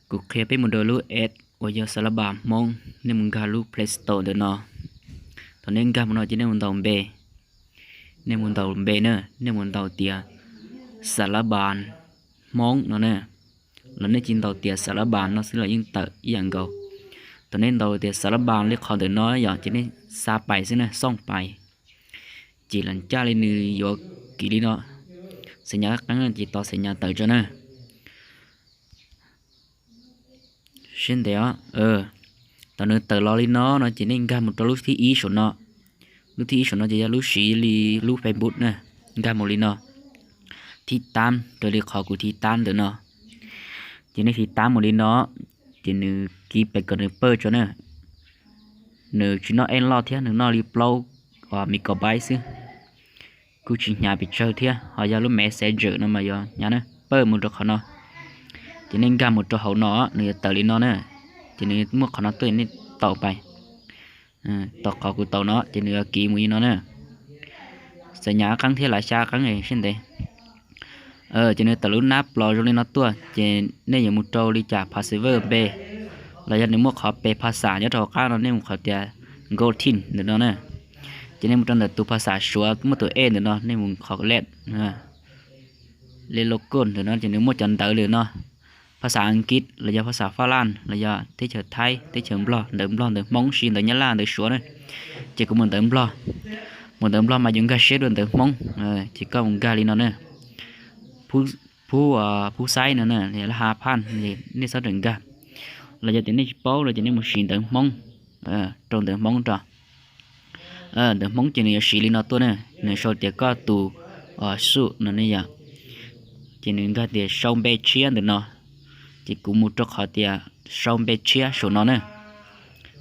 Kuv qhia peb mus rau lub app uas yog Xalabas Hmoob, nej mus nkag lub Play Store ntawm no. Thaum nej nkag mus no ces nej mus ntaus npe, nej mus ntaus npe na, nej mus ntaus tias Xalabas Hmoob no na, los nej tsis ntaus tias Xalabas no xwb los yeej tawm ib yam nkaus. Thaum nej ntaus tias Xalabas li qhov ntawm no yom, ces nej xa pais xwb na, xooj pais, ces lam caj li nws yuav kiv li no, xeem nyas qeeb ces tos xeem nyas tawm tso na. Siab ntev os. Thaum nws tawm los li no no ces nej nkag mus rau lub thib ib saum no. Lub thib ib saum no ces yog lub siv li lub Facebook na. Nkag mus li no, thib tab, raws li qhov kuv thib tab ntawm no. Ces nej thib tab mus li no, ces nws kiv pes kom nws pawj tso na. Nws tsis noj ej loj thiab, nws noj li plaub megabyte xwb. Kuj tsis hnyav pes tsawg thiab, ho yog lub Messenger no mas yuav hnyav na. Pawj mus rau qhov no, ces nej nkag mus rau hauv no, nws yuav tawm li no na. Ces nws muaj qhov no tuaj, nej taus pais, taus qhov kuv taus no ces nws yuav kiv mus li no na. Xeem nyas qeeb thiab lav xya qeeb siab ntev. Ces nws tawm lub nab plos zoo li no tuaj, ces nej yuav mus rau li cas, password npe, los yog nws muaj qhov pes phas xas nyob rau hauv qab no, nej mus qhov tias Go Team ntawm no na. Ces nej mus rau ntawm tus phas xas Suav muaj tus E ntawm no, nej mus qhov lej, lej logo ntawm no ces nws muaj cov ntawv li no, phas xas Askiv los yog phas xas Fab Laj los yog teb chaws Thaib, teb chaws Nplog, ntawv Nplog, ntawv Hmoob, sis ntawv Nyab Laj, ntawv Suav na. Ces kuv mus ntawv Nplog, mus ntawv Nplog mas yuav nkag siab dua ntawv Hmoob, ces koj mus nkag li no na. Phub, Phub Xaib no na, Laj Hab Phaj, nej txhob rawm nkag. Los yog tias nej tsis paub no ces nej mus sis ntawv Hmoob, rau ntawv Hmoob rau. Ntawv Hmoob ces nws yuav siv li no tuaj na, nws sau tias koj tus suj no ne yom. Ces nws nkag tias sau npe tshiab ntawm no, ces kuv mus rau qhov tias sau npe tshiab saum no na.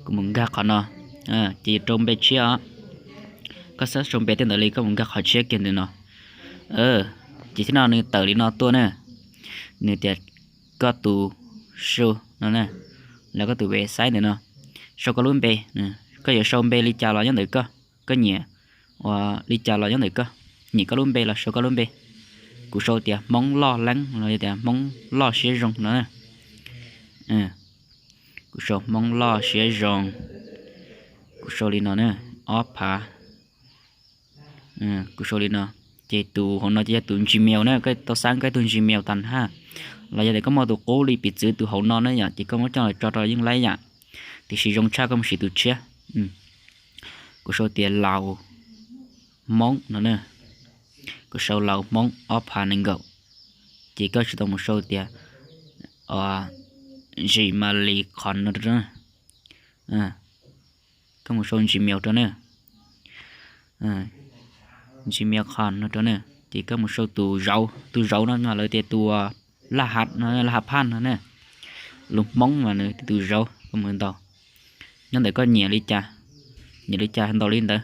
Kuv mus nkag qhov no, ces rau npe tshiab os. Koj xav sau npe tej ntawd li koj mus nkag qhov tshiab kiag ntawm no. Ces thiab no nws tawm li no tuaj na, nws tias koj tus su no na, los koj tus website ntawm no, sau koj lub npe. Koj yuav sau npe li cas los nyob ntawm koj, koj nyiam ua li cas los nyob ntawm koj, nyiam koj lub npe los sau koj lub npe. Kuv sau tias Hmoob Loj Leeb los yog tias Hmoob Loj Siab Zoo no na. Kuv sau Hmoob Loj Siab Zoo, kuv sau li no na, ob phav. Kuv sau li no, ces tus hauv no ces yog tus Gmail na, koj tau xav koj tus Gmail tag hab, los yog tias koj muaj tus qub li piv txwv tus hauv no na yom, ces koj muab coj los tso rau yeej laib yam, tiam sis zoo tshaj koj mus siv tus tshiab. Kuv sau tias Laus Hmoob no na, kuv sau Laus Hmoob ob phav nees nkaum, ces koj tsis tau mus sau tias Gmail qhov no rau, koj mus sau Gmail rau na, Gmail qhov no rau na, ces koj mus sau tus zauv, tus zauv no mas lawv tias tus Laj Hab no, Laj Hab Phaj no na, lus Hmoob mas nws tus zauv koj mus ntaus. Nyob ntawm koj nyiam li cas, nyiam li cas ntaus li ntawd,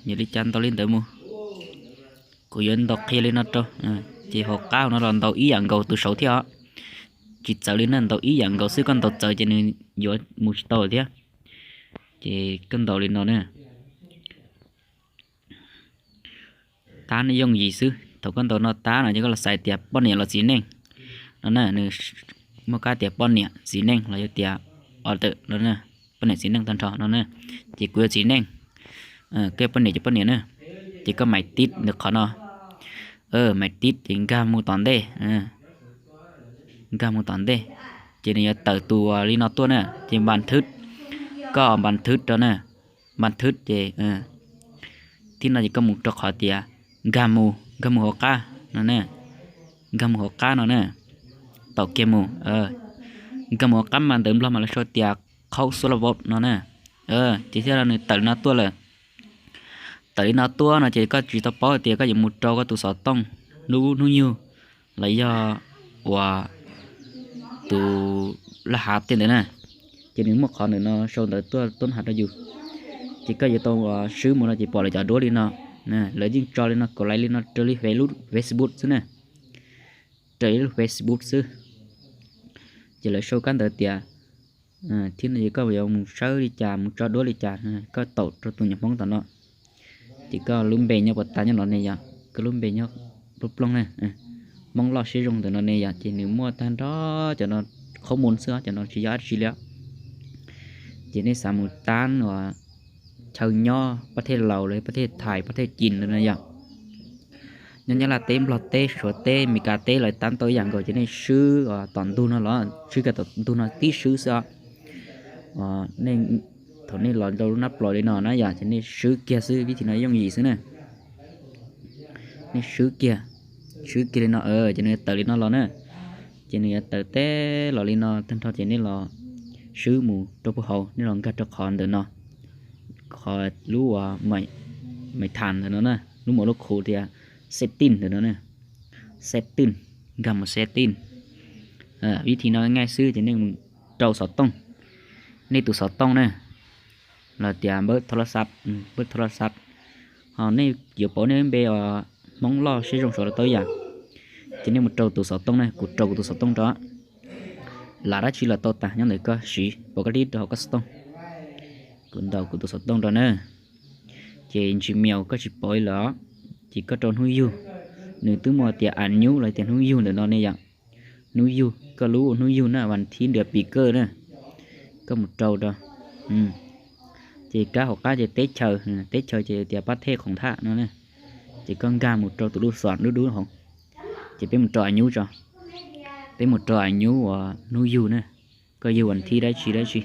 nyiam li cas ntaus li ntawd mus. Kuv yuav ntaus qhia li no rau, ces hauv qab no los ntaus ib yam nkaus tus saud thiab os. Tsis txawv li na, ntaus ib yam nkaus xwb, koj ntaus txawv ces nws yuav mus tsis tau thiab. Ces koj ntaus li no na. Tab ne yooj yim xwb, thaum koj ntaus no tab no ces koj los xaiv tias poj niam los txiv neej no na, nws muaj kab tias poj niam txiv neej los yog tias other no, poj niam txiv neej tag nrho no na. Ces kuv yog txiv neej, koj yog poj niam ces poj niam na. Ces koj maiv tib ntawm qhov no, maiv tib ces nkag mus tom ntej, nkag mus tom ntej, ces nws yuav tawm tus li no tuaj na, ces npas thwb, koj npas thwb rau na, npas thwb ces thib no ces koj mus rau qhov tias nkag mus, nkag mus hauv qab no na, nkag mus hauv qab no na, taum kiag mus, nkag mus hauv qab mas ntawv Nplog mas lawv sau tias khaub xuab laj vauv no na. Ces thiaj li nws tawm li no tuaj lawm. Tawm li no tuaj no ces koj tsis tau paub tias koj yuav mus rau koj tus xov tooj lub hnub nyoog los yog uas tus laj hav tej ntawd na. Ces nws muaj qhov ntawm no sau ntawv tuaj tub has rau yus. Ces koj yuav tau swb mus no ces pom lawv cov duab li no, lawv yeej tso li no, kaum lais li no raws li lub Facebook xwb na, raws li lub Facebook xwb. Ces lawv sau kab ntawv tias, thiab no ces koj yuav mus sawb li cas, mus tso duab li cas, koj taum rau tus nyuam Hmoob tom no. Ces koj lub npe nyob puas tas nyob no ne yom, koj lub npe nyob plooj plooj na, Hmoob loj siab zoo ntawm no ne yom, ces nws muaj tag nrho cov no, qhob mus xwb, cov no tsis yog dab tsi li. Ces nej xav mus tab uas chaw nyob pab thej Laus los pab thej Thaib, pab thej Cim ntawm no yom, nyob Nyab Laj teb, Nplog teb, Suav teb, Meskas teb los tab tau ib yam nkaus. Ces nej swb tom ntug no los, swb kiag tom ntug no tib swb xwb os. Nej, thaum nej los rau lub nab plos li no na yom, ces nej swb kiag xwb, vib thi no yooj yim xwb na. Nej swb kiag, swb kiag li no, ces nws yuav tawm li no los na. Ces nws yuav tawm teb los li no tag nrho, ces nej los swb mus rau puag hauv, nej los nkag rau qhov ntawm no, qhov lub uas Maiv Tham ntawm no na, lub mus lub khu tias setting ntawm no na, setting, nkag mus setting. Vib thi no nqaij xwb, ces nej mus rau xov tooj, nej tus xov tooj na, los tias npawb tho laj xab, npawb tho laj xab, ho nej yuav pauv nej lub npe uas Hmoob loj siab zoo saud los tau yam. Ces nej mus rau tus xov tooj na, kuv rau kuv tus xov tooj rau. Lam dab tsi los tau tas nyob ntawm koj siv, pauv koj dib rau hauv koj xov tooj. Kuv ntaus kuv tus xov tooj rau na. Ces Gmail koj tsis pauv li lawm, ces koj rau hnub yug, nws twb muaj tias a nyub los tias hnub yug ntawm no ne yom. Hnub yug, koj lub hnub yug na, vas thib nrab pis kawj na, koj mus rau rau. Ces kab hauv qab ces teb chaws, teb chaws ces tias pab thej Khoom Thaj no na. Ces koj nkag mus rau tus lub xom dub dub hauv. Ces peb mus rau a nyub tso, peb mus rau a nyub uas hnub yug na, koj yug vas thib dab tsi dab tsi,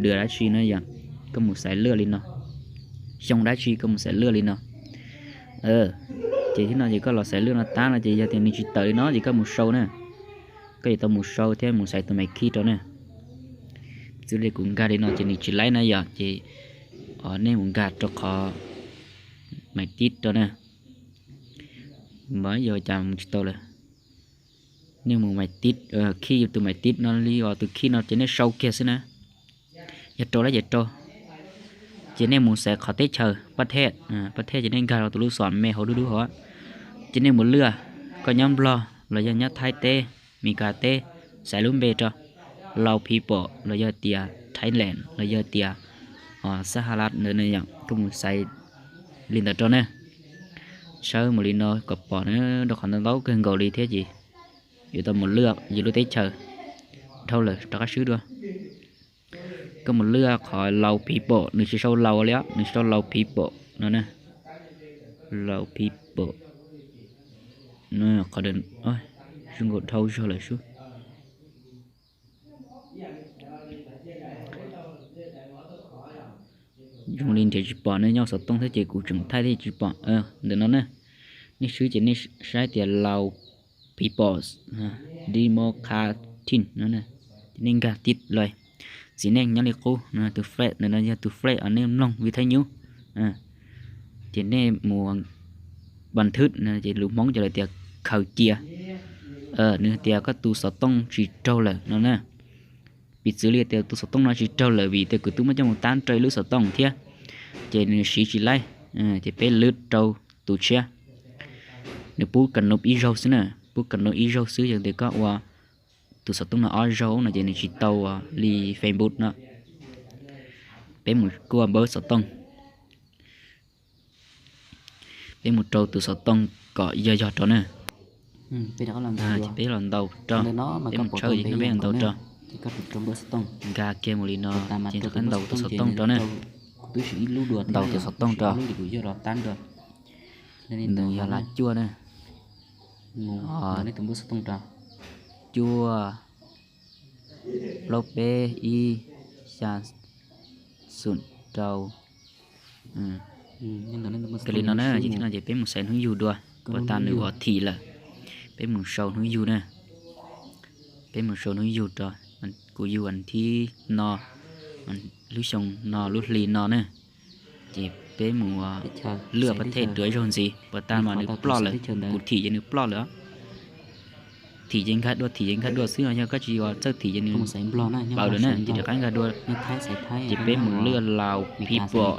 dua dab tsi na yom, koj mus xaiv lwaj li no, xyoo dab tsi koj mus xaiv lwaj li no. Ces thib no ces koj los xaiv lwaj no tab no ces yog tias nws tsis tawm li no ces koj mus sau na, koj yuav tau mus sau thiab mus xaiv tus maiv khib rau na. Xws li kuv nkag li no ces nws tsis laib na yom, ces nej mus nkag rau qhov maiv tib rau na. Npam yog cas mus tsis tau lawm. Nej mus maiv tib, khij yus tus maiv tib no li uas tus khij no ces nej sau kiag xwb na. Yog rau lab ces rau. Ces nej mus xaiv qhov teb chaws pab thej, pab thej ces nej nkag rau tus lub xom me hauv dub dub hauv. Ces nej mus lwaj, koj nyob Nplog los yog nyob Thaib teb, Meskas teb, xaiv lub npe rau, Lao Phim Pom los yog tias Thailand los yog tias Xab Ha Las ntawd na yom, koj mus xaiv li ntawd rau na. Sawb mus li no kom pom na, rau qhov ntau ntau kawg nkaus li thiab ces yuav tau mus lwaj yus lub teb chaws. Dhau lawm rov qab swb dua. Koj mus lwaj qhov Lao Phim Pom, nws tsis sau Laus li, nws sau Lao Phim Pom no na. Lao Phim Pom. Qhov zoo nkaus dhau zog lawm sub. Zoo li nrhiav tsis pom ne, nyob xov tooj thiab ces kuv tseem thaij thiab tsis pom. Ntawm no na, nej swb ces nej saib tias Lao People's Democratic no, ces nej nkag tib los. Txiv neej nyob li qub, tus flag ntawm no yog tus flag uas nej mloog vim thaib nyub. Ces nej mus npas thwb no ces lus Hmoob ces lawv tias khaws cia. Nws tias koj tus xov tooj tsis raug lawm no na. Piv txwv li tias tus xov tooj no tsis raug lawm vim tias kuv twb muab coj mus tab rau ib lub xov tooj thiab, ces nws siv tsis laib. Ces peb lwb rau tus tshiab, nws pub ka nuv ib zaug xwb na, pub ka nuv ib zaug xwb, yog tias koj ua tus xov tooj no ob zaug no ces nws tsis tau li Facebook no. Peb mus kuaj npawb xov tooj. Peb mus rau tus xov tooj kom yog yog rau na. Ces peb los ntaus rau, peb mus tshawb ces peb los ntaus rau. Nkag kiag mus li no, ces rov qab ntaus tus xov tooj rau na. Ntaus tus xov tooj rau. Nws yog lab cuaj na. Cuaj, plaub peb ib, xya xoom rau. Kiag li no na, ces thib no ces peb mus xaiv hnub yug dua, puas tas nws ua thim lawm. Peb mus sau hnub yug na. Peb mus sau hnub yug rau. Kuv yug vas thib no, lub xyoo no lub hli no na. Ces peb mus lwaj pab thej dua ib zaug ntxiv, puas tas mas nws ploj lawm, kuv thim ces nws ploj lawm. Thim ces nkag dua, thim ces nkag dua xwb, yog koj tsis ua txawj thim ces nws paws lawm na, ces rov qab nkag dua. Ces peb mus lwaj Lao Phim Pom.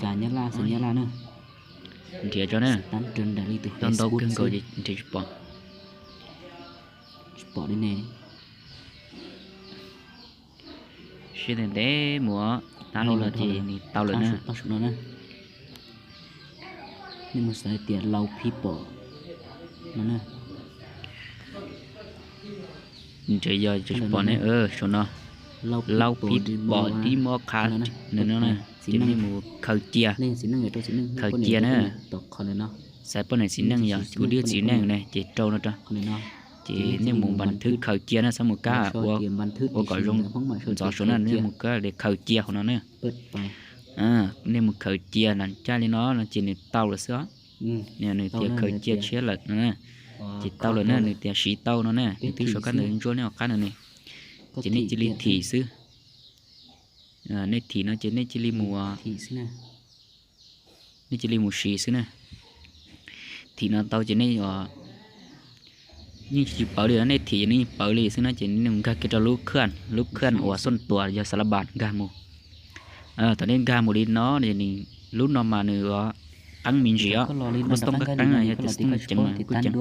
Nrhiav tso na, tau ntau kawg nkaus ces nrhiav tsis pom. Siab ntev ntev mus, tab li no ces nws tau lawm na. Nej mus xaiv tias Lao Phim Pom no na. Ntshe yog tsis pom ne, saum no, Lao pib pom dib mob qha, nws no na, ces nej mus khaws cia, khaws cia na. Xaiv poj niam txiv neej yog tus dib txiv neej ne ces rau no rau. Ces nej mus npas thwb khaws cia na, txhob mus kab ua, ua kom zoo ntxov saum na, nej mus kab li khaws cia hauv no na. Nej mus khaws cia las caj li no no ces nws tau lawm xwb os. Nws tias khaws cia tshiab lawm no na. Ces tau lawm na, nws tias siv tau no na, nws twb sau kab ntawv ntsuab nej hauv qab no ne. Ces nej cia li thim xwb. Nej thim no ces nej cia li mus, nej cia li mus siv xwb na. Thim no tau ces nej yeej tsis pawv li, nej thim nej yeej pawv li xwb na, ces nej mus nkag kiag rau lub khaj, lub khaj uas xoj tuas yog xav la bas nkag mus. Thaum nej nkag mus li no, lub no mas nws qeeb me ntsis os, lub xov tooj qeeb qeeb, yog tias xov tooj tseem mas kuj ceev.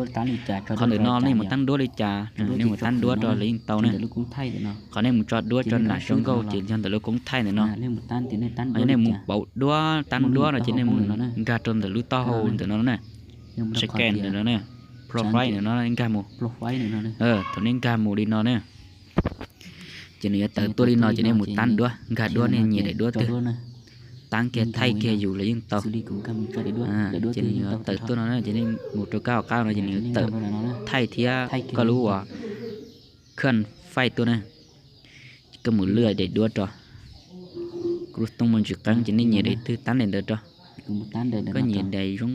Qhov ntawm no nej mus tab duab li cas, nej mus tab duab rau lawv yeej tau na. Qhov nej mus tso duab tso nam tso nkauj ces yog ntawm lub koob thaij ntawm no. Yog nej mus pauv duab tab duab no ces nej mus nkag rau ntawm lub taub hau ntawm no na. Second ntawm no na, profile ntawm no nkag mus. Thaum nej nkag mus li no na, ces nws yuav tawm tuaj li no ces nej mus tab duab, nkag duab nej nyiam daim duab twg, tab kiag thaij kiag yus los yeej tau. Ces nws yuav tawm tuaj no na, ces nej mus rau kab hauv qab no ces nws yuav tawm thaij thiab koj lub uas khaj faij tuaj na. Ces koj mus lwaj daim duab rau. Kuv lub xov tooj muaj ntsis qeeb ces nej nyiam daim twg tab daim ntawd rau. Koj nyiam daim zoo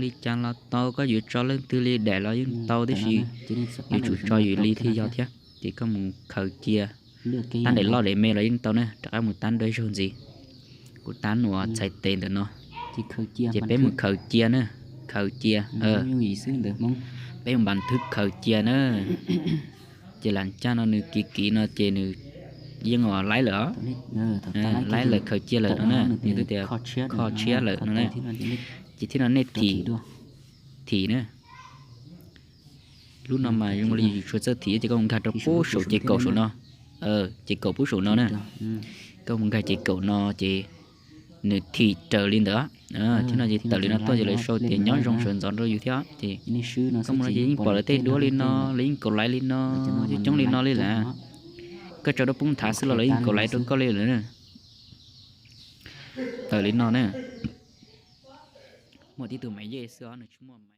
li cas los tau, koj yuav tso leej twg li daim los yeej tau tib si. Yuav tsum tso yus li thiaj yog thiab. Ces koj mus khaws cia, tab daim loj daim me los yeej tau na, rov qab mus tab duab zaug ntxiv. Kuv tab uas txhais tes ntawm no. Ces peb mus khaws cia na, khaws cia. Peb mus npas thwb khaws cia na. Ces las caj no nws kiv kiv no ces nws yeej ua laib lawm os. Laib lawm, khaws cia lawm no na, nws twb tias kho tshiab lawm no na. Ces thiab no nej thim, thim na. Lub no mas zoo li yus tshua txawj thim ces koj mus nkag rau pub saum ces kaum saum no. Ces kaum pub saum no na. Koj mus nkag ces kaum no ces nws thim raws li ntawd. Thiab no ces tawm li no tuaj ces lawv sau tias nyob zoo sawv ntxov rau yus thiab ces koj mus no ces yeej pom lawv tej duab li no, lawv yeej kaum laiv li no, coob coob li no li lawm. Koj tso duab poob nthav xwb los lawv yeej kaum laiv rau koj li lawm na. Tawm li no na. Muaj tib tug Maiv Yej xwb os, nws tsis muaj Maiv.